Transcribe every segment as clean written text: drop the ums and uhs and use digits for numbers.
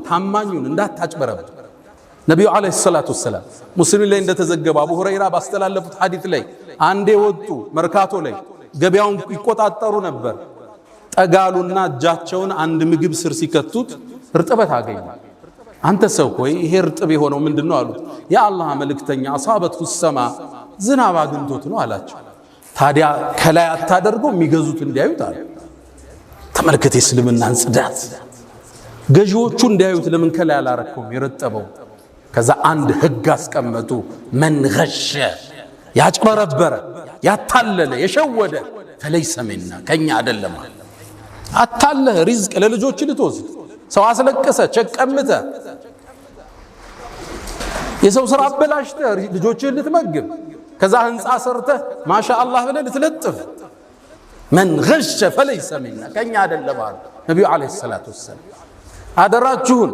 ታማኙን እንዳታጭበረብር። ነቢዩ عليه الصلاة والسلام ሙስሊም ላይ እንደተዘገበ አቡ ሁረይራ ባስተላለፉት ሐዲት ላይ አንዴ ወጡ፣ መርካቶ ላይ ገበያውን ይቆጣጠሩ ነበር። ጠጋሉና እጃቸውን አንድ ምግብ ስር ሲከቱት እርጥበት አገኙ። አንተ ሰው ሆይ ይሄ እርጥብ የሆነው ምንድን ነው አሉት። የአላህ መልእክተኛ أصابته السماء ዝናብ አግኝቶት ነው አላቸው። ታዲያ ከላይ አታደርገው የሚገዙት እንዲያዩት አሉ። ተመልከት የእስልምናን ጽዳት። ገዢዎቹ እንዲያዩት ለምን ከላይ አላረከውም የረጠበው? ከዛ አንድ ህግ አስቀመጡ። من غش ያጭበረበረ፣ ያታለለ፣ የሸወደ فليس منا ከኛ አይደለም። አታለህ ሪዝቅ ለልጆች ልትወስድ ሰው አስለቅሰ ቸክ ቀምተ የሰው ስራ አበላሽተ ልጆችህን ልትመግብ ከዛ ህንፃ ሰርተህ ማሻ አላህ ብለህ ልትለጥፍ من غش فليس منا ከኛ አይደለም አሉ ነቢዩ عليه الصلاة والسلام። አደራችሁን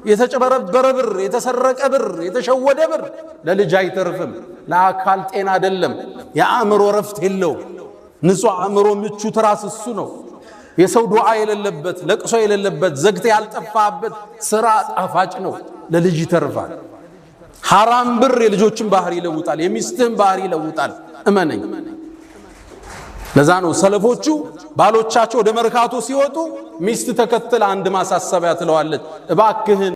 የተጨበረበረ ብር፣ የተሰረቀ ብር፣ የተሸወደ ብር ለልጅ አይተርፍም። ለአካል ጤና አይደለም። የአእምሮ ረፍት የለውም። ንጹሕ አእምሮ ምቹ ትራስ እሱ ነው። የሰው ዱዓ የሌለበት ለቅሶ የሌለበት ዘግተ ያልጠፋበት ስራ ጣፋጭ ነው፣ ለልጅ ይተርፋል። ሐራም ብር የልጆችን ባህሪ ይለውጣል፣ የሚስትህን ባህሪ ይለውጣል። እመነኝ። ለዛ ነው ሰለፎቹ ባሎቻቸው ወደ መርካቶ ሲወጡ ሚስት ተከትላ አንድ ማሳሰቢያ ትለዋለች፣ እባክህን